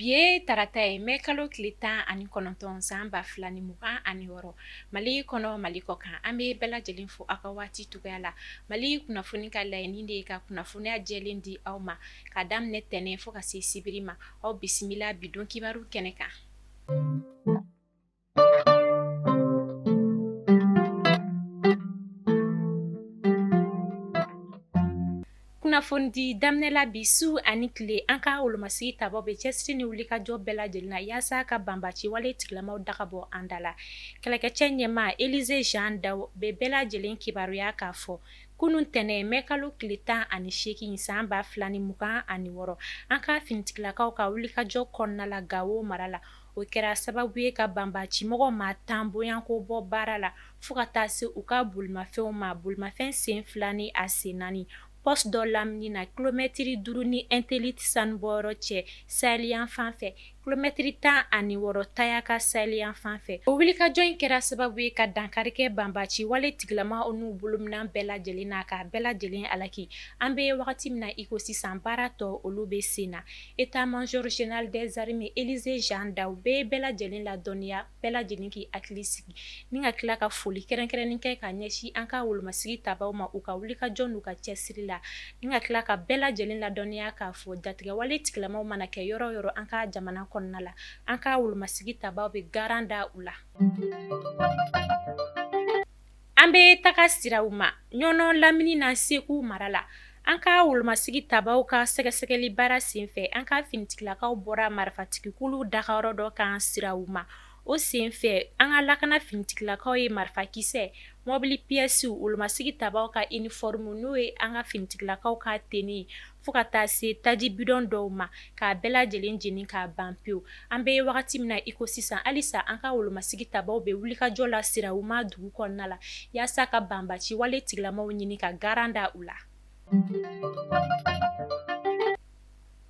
Bi ye tarata ye, mɛ kalo tile 19 san 2026, Mali kɔnɔ, Mali kɔ kan. An bɛ bɛɛ lajɛlen fo aw ka waati cogoya la. Mali kunnafoni ka laɲini de ye ka kunnafoniya jɛlen di aw ma ka daminɛ tɛnɛn fo ka se sibiri ma. Aw bisimila bi don kibaru kɛnɛ kan. Kunnafonidi daminɛ la bi su ani tile, an ka wolomasigi tabaw bɛ cɛsiri ni wulikajɔ bɛɛ lajɛlen na yaasa ka banbaci wale tigilamaw daga bɔ an da la. Kɛlɛkɛcɛ ɲɛmaa Elize Jean Daw bɛ bɛɛ lajɛlen kibaruya k'a fɔ kunun tɛnɛn mɛ kalo tile 18 san 2026, an ka finitigilakaw ka wulikajɔ kɔnɔna la Gawo mara la, o kɛra sababu ye ka banbacimɔgɔ maa 10 bɔɲɔgɔnko bɔ baara la fo ka taa se u ka bolimafɛnw ma, bolimafɛn sen fila ni a sen naani, poste dɔ lamini na kilomɛtiri 5 ni Intelite sanubɔyɔrɔ cɛ saheliyanfan fɛ, kilomɛtiri 16 Tayaka saheliyanfan fɛ. O wulikajɔ in kɛra sababu ye ka dankari kɛ banbaci wale tigilamaw n'u bolominɛn bɛɛ lajɛlen na, k'a bɛɛ lajɛlen halaki. An bɛ wagati min na i ko sisan, baara tɔ olu bɛ sen na. État-major général des armées Elize Jean Daw bɛ bɛɛ lajɛlen ladɔnniya, bɛɛ lajɛlen k'i hakili sigi ni ka tila ka foli kɛrɛnkɛrɛnnen kɛ ka ɲɛsin an ka wolomasigi tabaw ma u ka wulikajɔ n'u ka cɛsiri la, ni ka tila ka bɛɛ lajɛlen ladɔnniya k'a fɔ jatigɛwale tigilamaw mana kɛ yɔrɔ o yɔrɔ an ka jamana kɔnɔna la, an ka wolomasigi tabaw bɛ garan da u la. An bɛ taga Sirawuma Ɲɔnɔ lamini na Segu mara la. An ka wolomasigi tabaw ka sɛgɛsɛgɛli baara senfɛ, an ka finitigilakaw bɔra marifatigikulu dagayɔrɔ dɔ kan Sirawuma. O senfɛ, an ka lakana finitigilakaw ye marifakisɛ, mɔbili piyɛsiw, wolomasigi tabaw ka iniformu n'o ye an ka finitigilakaw ka tenue ye, fo ka taa se taji bidɔn dɔw ma, k'a bɛɛ lajɛlen jeni k'a ban pewu. An bɛ wagati min na i ko sisan, halisa an ka wolomasigi tabaw bɛ wulikajɔ la Sirawuma dugu kɔnɔna la yaasa ka banbaci wale tigilamaw ɲini ka garan da u la.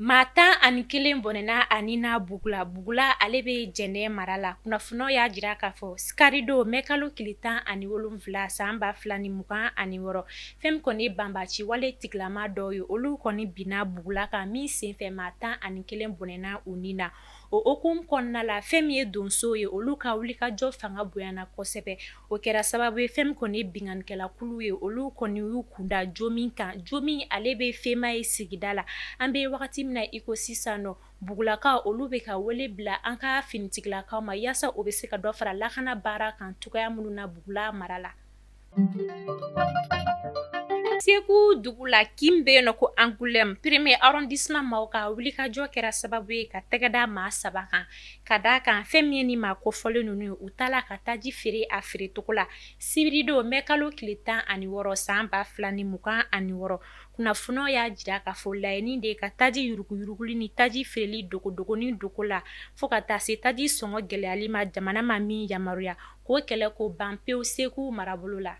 Maa 11 bɔnɛna a ni na Bugula. Bugula ale bɛ Jɛnɛ mara la. Kunnafoniw y'a jira k'a fɔ karidon mɛ kalo tile 17 san 2026, fɛn min kɔni ye banbaci wale tigilama dɔw ye, olu kɔni binna Bugula kan min senfɛ maa 11 bɔnɛna u ni na. O hukumu kɔnɔna la, fɛn min ye donsow ye, olu ka wulikajɔ fanga bonyana kosɛbɛ. O kɛra sababu ye fɛn min kɔni ye binkannikɛlakulu ye, olu kɔni y'u kunda Jomin kan. Jomin ale bɛ Femaye sigida la. An bɛ wagati min na i ko sisan nɔ, Bugulakaw olu bɛ ka wele bila an ka finitigilakaw ma yaasa o bɛ se ka dɔ fara lakana baara kan cogoya minnu na Bugula mara la. Segu dugu la, kin bɛ yen nɔ ko Angoulême, premier arrondissement maaw ka wulikajɔ kɛra sababu ye ka tɛgɛ da maa saba kan, ka d'a kan fɛn min ye ni maa kofɔlen ninnu ye, u taala ka taji feere a feerecogo la sibiridon mɛ kalo tile 16 san 2026. Kunnafoniw y'a jira k'a fɔ laɲini de ye ka taji yuruguyuruguli ni taji feereli dogodogonin dogo la fo ka taa se taji sɔngɔ gɛlɛyali ma jamana ma min yamaruya, k'o kɛlɛ k'o ban pewu Segu marabolo la.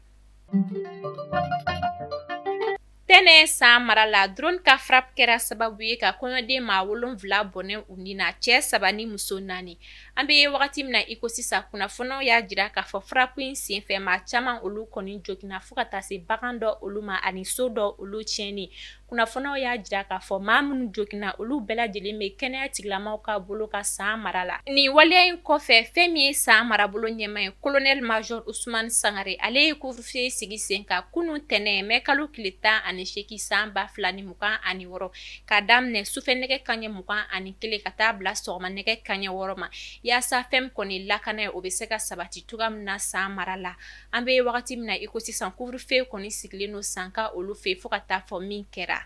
Tɛnɛn San mara la, drone ka frappe kɛra sababu ye ka kɔɲɔden maa 7 bɔnɛ u ni na, cɛ saba ni muso naani. An bɛ wagati min na i ko sisan, kunnafoniw y'a jira k'a fɔ frappe in senfɛ maa caman olu kɔni joginna fo ka taa se bagan dɔ olu ma ani so dɔ olu tiɲɛni. Kunnafoniw y'a jira k'a fɔ maa minnu joginna, olu bɛɛ lajɛlen bɛ kɛnɛya tigilamaw ka bolo kan San mara la. Nin waleya in kɔfɛ, fɛn min ye San marabolo ɲɛmaa ye, colonel major Usumani Sangare, ale ye couvre-feu sigi sen kan kunun tɛnɛn mɛ kalo tile 18 san 2026, k'a daminɛ sufɛ nɛgɛ kanɲɛ 21 ka taa bila sɔgɔma nɛgɛ kanɲɛ 6 ma, yaasa fɛn min kɔni lakana ye, o bɛ se ka sabati cogoya min na San mara la. An bɛ wagati min na i ko sisan, couvre-feu kɔni sigilen don Sanka olu fɛ fo ka taa fɔ min kɛra.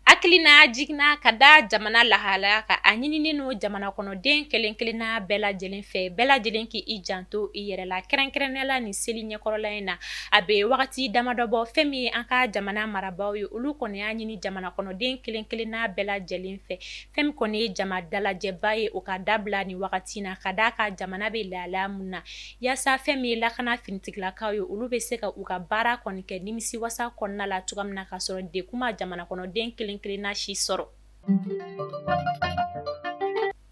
Hakilina jiginna ka da jamana lahalaya kan, a ɲininen don jamana kɔnɔden kelen kelenna bɛɛ lajɛlen fɛ, bɛɛ lajɛlen k'i janto i yɛrɛ la, kɛrɛnkɛrɛnnenya la nin seli ɲɛkɔrɔla in na. A bɛ wagati damadɔ bɔ, fɛn min ye an ka jamana marabaaw ye, olu kɔni y'a ɲini jamana kɔnɔden kelen kelenna bɛɛ lajɛlen fɛ, fɛn min kɔni ye jama dalajɛba ye, o ka dabila nin wagati na, ka d'a kan jamana bɛ lahalaya mun na, yaasa fɛn min ye lakana finitigilakaw ye, olu bɛ se ka u ka baara kɔni kɛ nimisiwasa kɔnɔna la cogoya min na, k'a sɔrɔ degun ma jamana kɔnɔden kelen kelenna si sɔrɔ.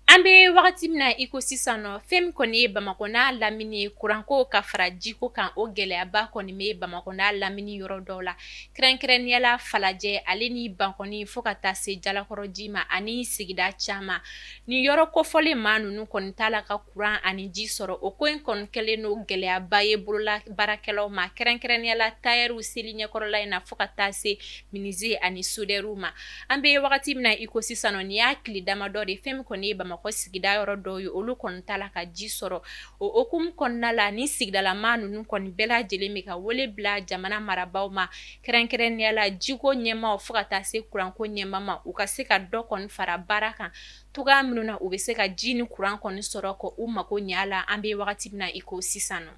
An An bɛ wagati min na i ko sisan nɔ, fɛn min kɔni ye Bamakɔ n'a lamini ye, kuranko ka fara jiko kan, o gɛlɛyaba kɔni bɛ Bamakɔ n'a lamini yɔrɔ dɔw la, kɛrɛnkɛrɛnnenya la Falajɛ ale ni Bankɔni fo ka taa se Jalakɔrɔji ma ani sigida caman. Ni yɔrɔ kofɔlen maa ninnu kɔni t'a la ka kuran ani ji sɔrɔ. O ko in kɔni kɛlen don gɛlɛyaba ye bolola baarakɛlaw ma, kɛrɛnkɛrɛnnenya la tayɛriw seli ɲɛkɔrɔla in na fo ka taa se menuisier ani soudeur ma. An bɛ wagati min na i ko sisan nɔ, nin y'a tile damadɔ de, fɛn min kɔni ye Bamakɔ sigida yɔrɔ dɔw ye, olu kɔni t'a la ka ji sɔrɔ. O hukumu kɔnɔna la, ni sigidalamaa ninnu kɔni bɛɛ lajɛlen bɛ ka wele bila jamana marabaaw ma, kɛrɛnkɛrɛnnenya la jiko ɲɛmaaw fo ka taa se kuranko ɲɛmaa ma, u ka se ka dɔ kɔni fara baara kan cogoya minnu na u bɛ se ka ji ni kuran kɔni sɔrɔ ka u mako ɲɛ a la an bɛ wagati min na i ko sisan nɔ.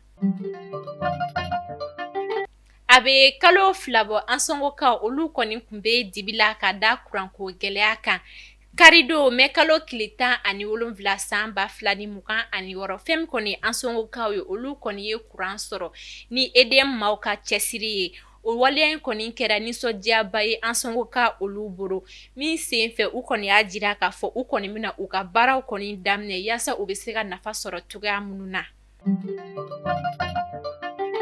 A bɛ kalo 2 bɔ, Ansɔngokaw olu kɔni tun bɛ dibi la ka da kuranko gɛlɛya kan. Karidon mɛ kalo tile 17 san 2026, fɛn min kɔni Ansɔngokaw ye, olu kɔni ye kuran sɔrɔ ni EDM maaw ka cɛsiri ye. O waleya in kɔni kɛra nisɔndiyaba ye Ansɔngokaw olu bolo, min sen fɛ u kɔni y'a jira k'a fɔ u kɔni bɛna u ka baaraw kɔni daminɛ yaasa u bɛ se ka nafa sɔrɔ cogoya minnu na.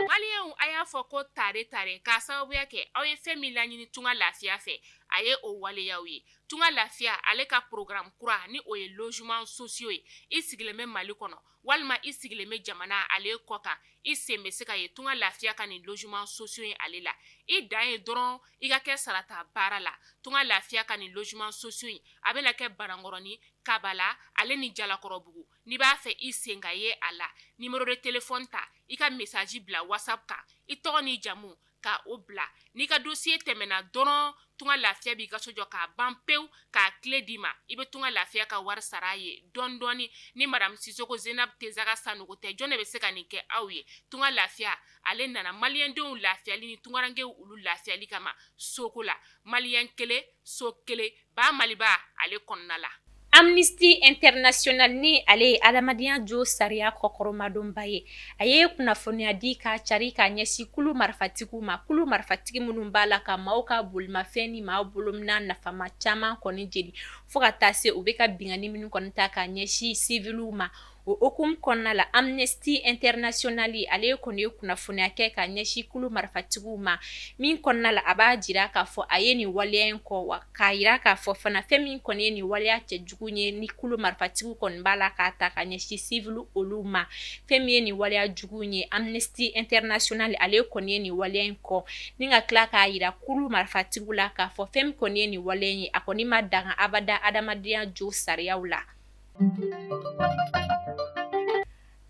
Maliyɛnw, a y'a fɔ ko tare tare k'a sababuya kɛ aw ye fɛn min laɲini Tunga Lafiya fɛ, a ye o waleyaw ye. Tunga Lafiya ale ka programme kura ni o ye logement sociaux ye. I sigilen bɛ Mali kɔnɔ walima i sigilen bɛ jamana ale kɔ kan, i sen bɛ se ka ye Tunga Lafiya ka nin logement sociaux ye ale la. I dan ye dɔrɔn i ka kɛ sarata baara la. Tunga Lafiya ka nin logement sociaux in, a bɛna kɛ Banankɔrɔni, Kabala ale ni Jalakɔrɔbugu. N'i b'a fɛ i sen ka ye a la, numéro de téléphone ta, i ka message bila WhatsApp kan, i tɔgɔ n'i jamu ka o bila. N'i ka dossier tɛmɛna dɔrɔn, Tunga Lafiya b'i ka so jɔ k'a ban pewu, k'a clé d'i ma. I bɛ Tunga Lafiya ka wari sara a ye dɔɔni dɔɔni. Ni madame Sisoko Zenab Tezaga Sanogo tɛ, jɔn de bɛ se ka nin kɛ aw ye? Tunga Lafiya ale nana maliyɛndenw lafiyali ni tungarankew olu lafiyali kama soko la. Maliyɛn kelen, so kelen, ba Maliba ale kɔnɔna la. Amnesty International, ni ale ye adamadenya jo sariya kɔkɔrɔmadonba ye, a ye kunnafoniya di ka cari ka ɲɛsin kulu marifatigiw ma, kulu marifatigi minnu b'a la ka maaw ka bolimafɛn ni maaw bolominɛn nafama caman kɔni jeni, fo ka taa se u bɛ ka binkanni minnu kɔni ta ka ɲɛsin siviliw ma. O hukumu kɔnɔna la, Amnesty International ale kɔni ye kunnafoniya kɛ ka ɲɛsin kulu marifatigiw ma, min kɔnɔna la a b'a jira k'a fɔ a ye nin waleya in kɔn, wa k'a jira k'a fɔ fana fɛn min kɔni ye nin waleya cɛjugu ye ni kulu marifatigiw kɔni b'a la k'a ta ka ɲɛsin siviliw olu ma. Fɛn min ye nin waleya jugu ye, Amnesty International ale kɔni ye nin waleya in kɔn ni ka tila k'a jira kulu marifatigiw la k'a fɔ fɛn min kɔni ye nin waleya in ye, a kɔni ma danga abada adamadenya jo sariyaw la.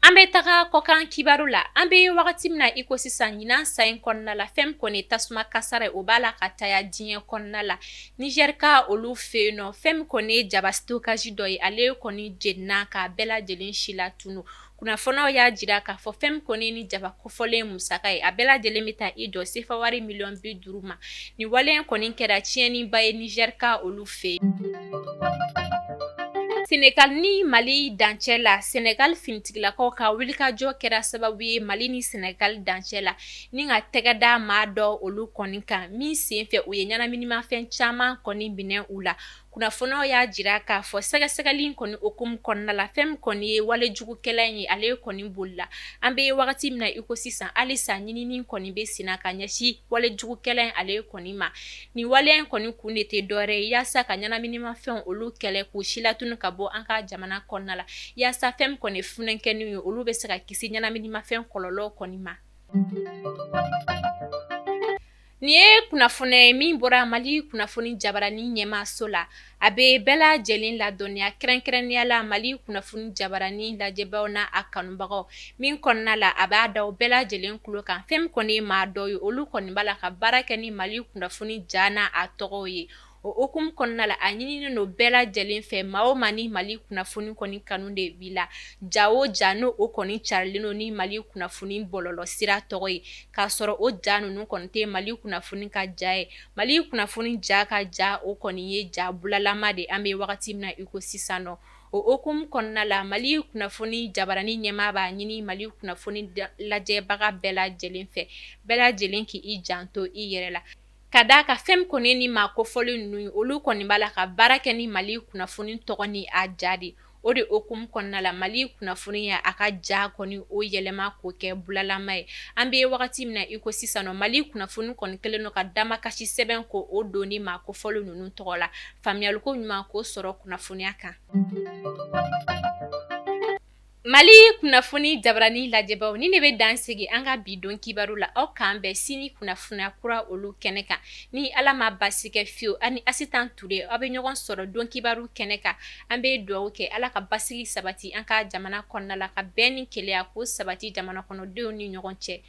An bɛ taga kɔkan kibaru la. An bɛ wagati min na i ko sisan, ɲinan san in kɔnɔna la, fɛn min kɔni tasuma kasara ye, o b'a la ka caya diɲɛ kɔnɔna la. Nizɛrika olu fɛ yen nɔ, fɛn min kɔni ye jaba stockage dɔ ye, ale kɔni jenina k'a bɛɛ lajɛlen si latunu. Kunnafoniyaw y'a jira k'a fɔ fɛn min kɔni ni jaba kofɔlen musaka ye, a bɛɛ lajɛlen bɛ taa i jɔ sefa wari miliyɔn 50 ma. Nin wale in kɔni kɛra tiɲɛniba ye Nizɛrika olu fɛ yen. Senegal ni Mali dancɛ la, Senegal finitigilakaw ka wulikajɔ kɛra sababu ye Mali ni Senegal dancɛ la ni ka tɛgɛ da maa dɔ olu kɔni kan, min senfɛ u ye ɲɛnaminimafɛn caman kɔni minɛ u la. Kunnafoniyaw y'a jira k'a fɔ sɛgɛsɛgɛli kɔni hukumu kɔnɔna la, fɛn min kɔni ye walejugukɛla in ye, ale kɔni bolila. An bɛ wagati min na i ko sisan, halisa ɲinini kɔni bɛ senna ka ɲɛsin walejugukɛla in ale kɔni ma. Nin waleya in kɔni kun de tɛ dɔwɛrɛ ye yaasa ka ɲɛnaminimafɛnw olu kɛlɛ k'u silatunu ka bɔ an ka jamana kɔnɔna la, yaasa fɛn min kɔni funankɛninw ye, olu bɛ se ka kisi ɲɛnaminimafɛn kɔlɔlɔ kɔni ma. Nin ye kunnafoni ye min bɔra Mali kunnafoni jabarani ɲɛmaaso la. A bɛ bɛɛ lajɛlen ladɔnniya, kɛrɛnkɛrɛnnenya la Mali kunnafoni jabarani lajɛbaaw n'a a kanubagaw, min kɔnɔna la a b'a da bɛɛ lajɛlen tulo kan, fɛn min kɔni ye maa dɔ ye, olu kɔni b'a la ka baara kɛ ni Mali kunnafoni ja n'a a tɔgɔw ye. O hukumu kɔnɔna la, a ɲininen don bɛɛ lajɛlen fɛ, maa o maa ni Mali kunnafoni kɔni kanu de b'i la, ja o ja n'o o kɔni carilen don ni Mali kunnafoni bɔlɔlɔ sira tɔgɔ ye, k'a sɔrɔ o ja ninnu kɔni tɛ Mali kunnafoni ka ja ye. Mali kunnafoni ja ka ja, o kɔni ye ja bulalama de an bɛ wagati min na i ko sisan nɔ. O hukumu kɔnɔna la, Mali kunnafoni jabarani ɲɛmaa b'a ɲini Mali kunnafoni lajɛbaga bɛɛ lajɛlen fɛ, bɛɛ lajɛlen k'i janto i yɛrɛ la, ka d'a kan fɛn min kɔni ni maa kofɔlen ninnu ye, olu kɔni b'a la ka baara kɛ ni Mali kunnafoni tɔgɔ ni a ja de. O de hukumu kɔnɔna la, Mali kunnafoni ye a ka ja kɔni o yɛlɛma k'o kɛ bulalama ye. An bɛ wagati min na i ko sisan nɔ, Mali kunnafoni kɔni kɛlen don ka damakasi sɛbɛn ko o don ni maa kofɔlen ninnu tɔgɔ la, faamuyaliko ɲuman k'o sɔrɔ kunnafoniya kan. Mali kunnafoni jabarani lajɛbaw, ni ne bɛ dan sigi an ka bi don kibaru la. Aw k'an bɛn sini kunnafoniya kura olu kɛnɛ kan, ni Ala ma basi kɛ fiyewu. Aw ni Asitan Ture, aw bɛ ɲɔgɔn sɔrɔ don kibaru kɛnɛ kan. An bɛ dugawu kɛ Ala ka basigi sabati an ka jamana kɔnɔna la, ka bɛn ni kelenya ko sabati jamana kɔnɔdenw ni ɲɔgɔn cɛ.